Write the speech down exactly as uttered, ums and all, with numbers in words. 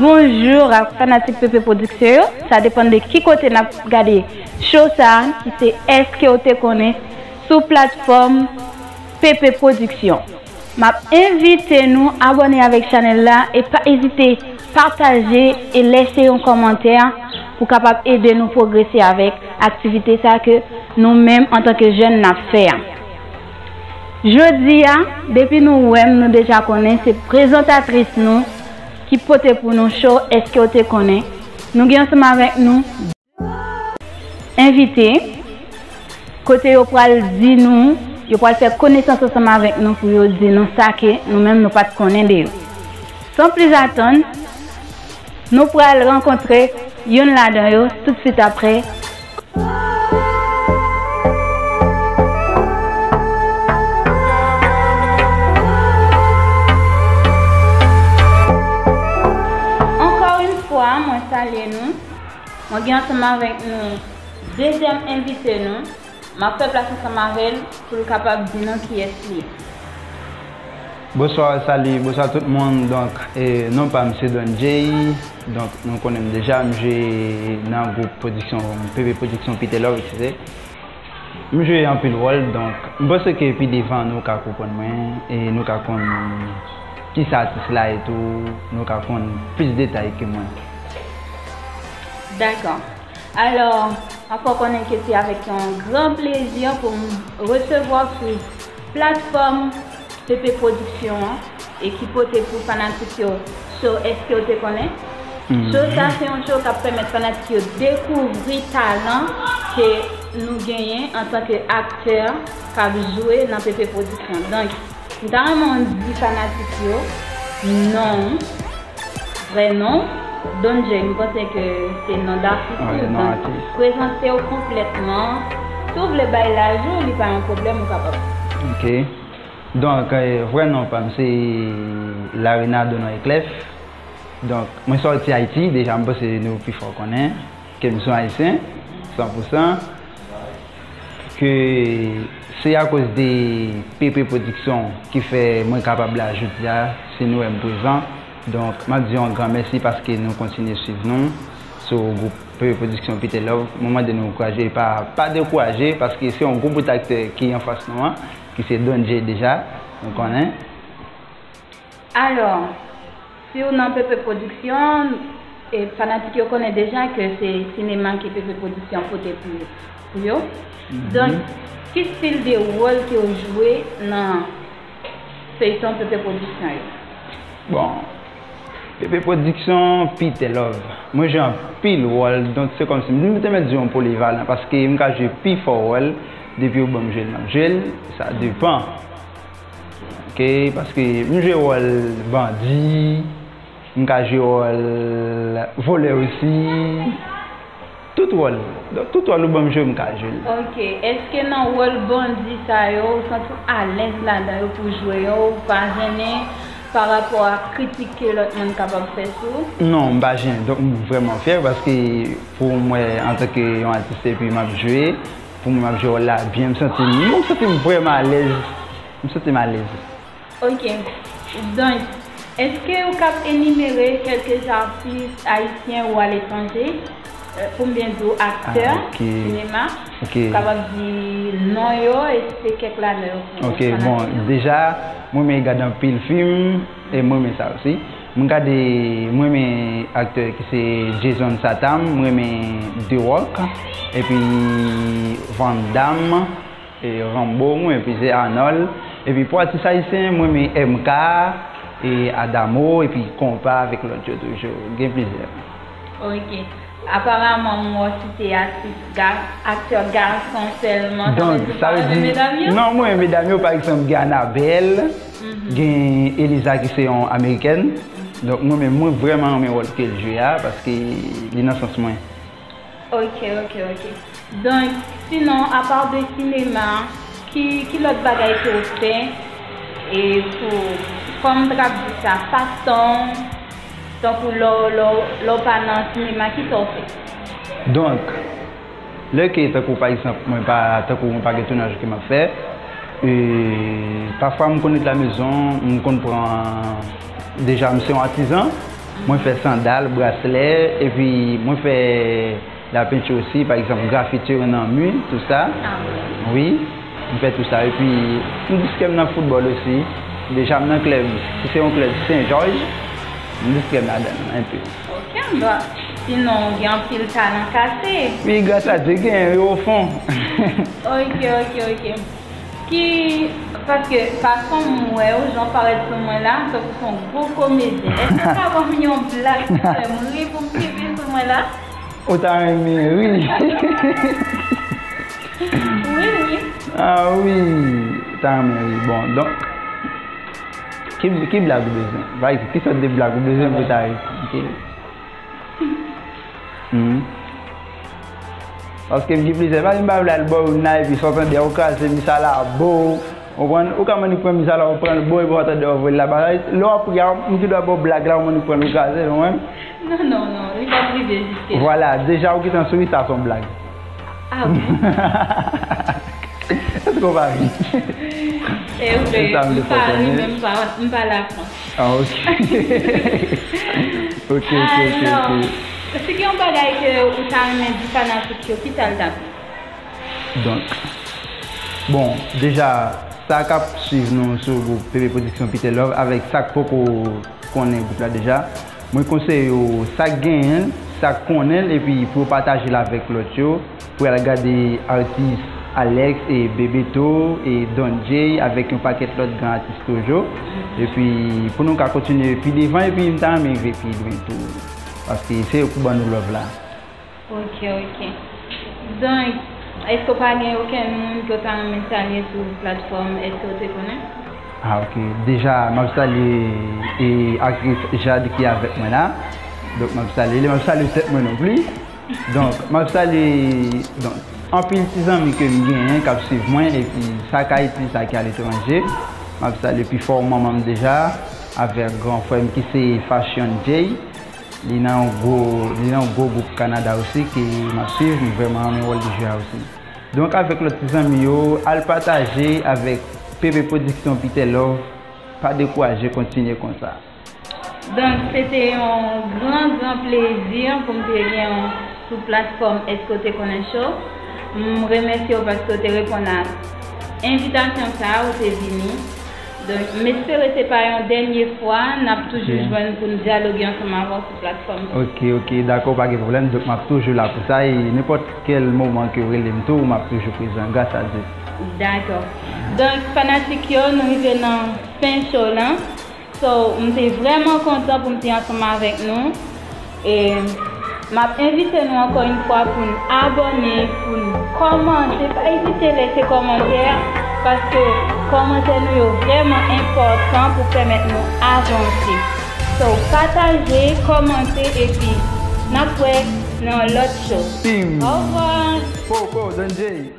Bonjou ak fanatik P P Pwodiksyon yo. Sa depann de ki kote n ap gade show sa a, ki se Èske w te konnen sou platfòm P P Pwodiksyon. M ap envite nou abòne avèk chanèl la e pa ezite pataje e lèse yon kòmantè pou kapab ede nou pwogrese avèk aktivite sa ke nou menm antanke jèn n ap fè a. Jodi a, depi nou wè m, nou deja konnen se prezantatris nou ki pote pou nou show Èske w te konnen. Nou gen ansanm avèk nou envite, kote yo pral di nou, yo pral fè konesans ansanm avèk nou pou yo di nou sa ke nou menm nou pa t konnen de yo. San plis atann, nou pral rankontre youn ladan yo toutswit apre. Ankò yon fwa, mwen salye nou. Mwen gen ansanm avèk nou dezyèm envite nou. M ap fè plas ansanm avè l pou l kapab di nou kiyès li ye. Bonswa, salut, bonswa tout moun. Donk, e, non pa m se Don Jay. Donk, nou konnen m deja, m jwe nan gwoup pwodiksyon, P P Pwodiksyon Peter Love, etsetera. M jwe anpil wòl, donk, m panse ke pi devan nou ka konprann mwen, e nou ka konn kisa atis la etou, nou ka konn plis detay ke mwen. Dakò. Alò, ankò konnen ke se avèk yon gran plezi pou m resevwa sou platfòm P P Pwodiksyon an e ki pote pou fanatik yo show Èske w te konnen? Show sa se yon show k ap pèmèt fanatik yo dekouvri talan ke nou genyen antanke aktè k ap jwe nan P P Pwodiksyon. Donk, m ta renmen w di fanatik yo non w, vrè non w, Don Jay, m panse ke se non datis ou. Wi, non atis. Prezante w konplètman. Si w vle bay laj ou, li pa yon pwoblèm, ou kapab. Ok. Donk, eh, vrè non pa m se Larena Donoy Clef. Donk, mwen sòti Ayiti, deja m panse nou pi fò konnen ke m se yon Ayisyen, san pou san. Ke se akoz de P P Pwodiksyon ki fè mwen kapab la jodi a, si nou wè m prezan. Donk, m ap di yon gran mèsi paske nou kontinye swiv nou sou gwoup P P Pwodiksyon Peter Love. Mwen mande nou ankouraje, pa, pa dekouraje, paske se yon gwo bout aktè ki anfas nou an, ki se Don Jay deja, nou konnen. Alò, si w nan P P Pwodiksyon, e fanatik yo konnen deja ke se sinema ke P P Pwodiksyon pote pou, pou yo. Donk, ki stil de wòl ke w jwe nan feyton P P Pwodiksyon yo? Bon, P P Pwodiksyon, Peter Love. Mwen jwe anpil wòl, donk se kòmsi m te mèt di yon polivalan, paske m ka jwe pi fò wòl, depi yo ban m jwe l, m ap jwe l, sa depan. Ok, paske m jwe wòl bandi, m ka jwe wòl vòlè osi. Tout wòl. Donk, tout wòl ou ban m jwe, m ka jwe l. Ok, èske nan wòl bandi sa yo, ou santi w alèz ladan yo pou jwe yo, ou pa jennen pa rapò a kritik ke lòt moun kapab fè sou ou? Non, m pa jennen. Donk, m vrèman fyè paske pou mwen, antanke yon atis, epi m ap jwe, pou mwen, m ap jwe wòl la byen, m santi m, m santi m vrèman alèz. M santi m alèz. Ok. Donk, èske ou kab enimere kèlke atis ayisyen ou aletranje, euh, pou m byen di w aktè sinema, ou kapab di non yo e site kèk ladan yo pou fanatik yo? Ok, bon, deja, mwen renmen gade anpil fim, e mwen renmen sa osi. Mwen gade, mwen renmen aktè ki se Jason Statham, mwen renmen The Rock, epi Van Damme, e Rambo, mwen, epi se Arnold. Epi pou atis ayisyen, mwen renmen M K, e Adamo, epi Konpa avèk lòt yo toujou. Gen plizyè. Ok. Aparaman, m wè w site atis ga-, aktè gason sèlman. Donk, sa vle di, non, mwen renmen medam yo, pa egzanp, gen Annabelle, gen Eliza ki se yon amerikèn. Donk, mwen menm, mwen vrèman renmen wòl ke l jwe a, paske li nan sans mwen. Ok, ok, ok. Donk, sinon, apa de sinema, ki, ki lòt bagay ke w fè, e pou, kòm m t ap di sa, pastan w, tankou lè w, lè w, lè w pa nan sinema, kisa w fè? Donk, lè ke, tankou, pa egzanp, mwen pa, tankou mwen pa gen tounaj ke m ap fè, e pafwa m konn ret lamezon, m konn pran, deja, m se yon atizan, Mwen fè sandal, braslè, epi mwen fè lapenti osi, pa egzanp, grafiti nan mi, tout sa. Wi, mwen fè tout sa. Epi, m diskre m nan foutbòl osi. Deja, m nan klèb, si se yon klèb Sen Jòj, m diskre m ladan l, enpe. Ok, m dwa. Sinon, ou gen anpil talan kase. Wi, gras a Dye, gen yo o fon. Ok, ok, ok. Ki, paske fason m wè w, jan w parèt sou mwen la, m tankou se yon gwo komedyen. Èske w ka ban m yon blag pou fè m ri, pou m kenbe sou mwen la? Ou ta renmen ri. Wi, wi. Ah wi, ou ta renmen ri. Bon, donk, ki, ki blag ou bezwen? Pa egzanp, ki sòt de blag ou bezwen pou ta ri? Ok. Hmm. Paske m gen plizyè, pa m pa vle al bò youn la, epi sa w tande a, ou kraze mi sa la, bo, ou konprann? Ou ka mannik pran mi sa la, ou pran l, bo, epi w tande w voye l la, bagay, lè w ap ri a, m ki dwa ba w blag la, ou mannik pran l, ou kraze l, ou konprann? Non, non, non, li p ap rive jiske la. Vwala, deja ou gentan souri, sa se yon blag. Ah bon? Èske w pa ri? E vre, m pa ri, men m pa, m pa la Frans. Ah, ok. Ok, ok, ok, ok. Alò, si gen yon bagay ke ou ta renmen di fanatik yo, ki sa l t ap ye? Donk, bon, deja, sa k ap swiv nou sou gwoup P P Production Peter Love avèk sa k poko konnen gwoup la deja, mwen konseye yo sa k genyen l, sa k konnen l, epi pou yo pataje l avèk lòt yo, pou y al gade atis Alex e Bebeto e Don Jay avèk yon pakèt lòt gran atis toujou. Epi pou nou ka kontinye pi devan, epi m ta renmen rive pi lwen tou. Paske se yo k pou ban nou love la. Ok, ok. Donk, èske w pa gen okenn moun ke w ta renmen salye sou platfòm Èske w te konnen? Ah, ok. Deja, m ap salye, e, aktris Jade ki avèk mwen la. Donk, m ap salye li. M ap salye tèt mwen non plis. Donk, m ap salye, donk, anpil ti zanmi ke m genyen k ap swiv mwen, epi sa k Ayiti, sa k aletranje. M ap salye pi fò manman m deja, avèk gran frè m ki se Fashion Jay. Li nan yon gwo, li nan yon gwo gwoup Kanada osi ke m ap swiv, m vrèman renmen wòl li jwe a osi. Donk, avèk lòt ti zanmi yo, al pataje avèk P P Production Peter Love, pa dekouraje, kontinye konsa. Donk, se te yon gran, gran plezi pou m te gen w sou platfòm Èske w te konnen show. M remèsye w paske w te reponn a envitasyon sa a, ou te vini. Donk, m espere se pa yon dènye fwa, n ap toujou jwenn pou n dyaloge ansanm avè w sou platfòm sa. Ok, ok, dakò, pa gen pwoblèm. Donk, m ap toujou la pou sa, e nenpòt kèl moman ke w rele m tou, m ap toujou prezan, gras a Dye. Dakò. Donk, fanatik yo, nou rive nan fen show lan. So, m te vrèman kontan pou m te ansanm avèk nou. E m ap envite nou ankò yon fwa pou n abòne, pou n kòmante. Pa ezite lese kòmantè, paske kòmantè nou yo vrèman enpòtan pou pèmèt nou avanse. So, pataje, kòmante, epi n ap wè nan lòt show. Pim! Ovwa! Pow, pow, Don Jay!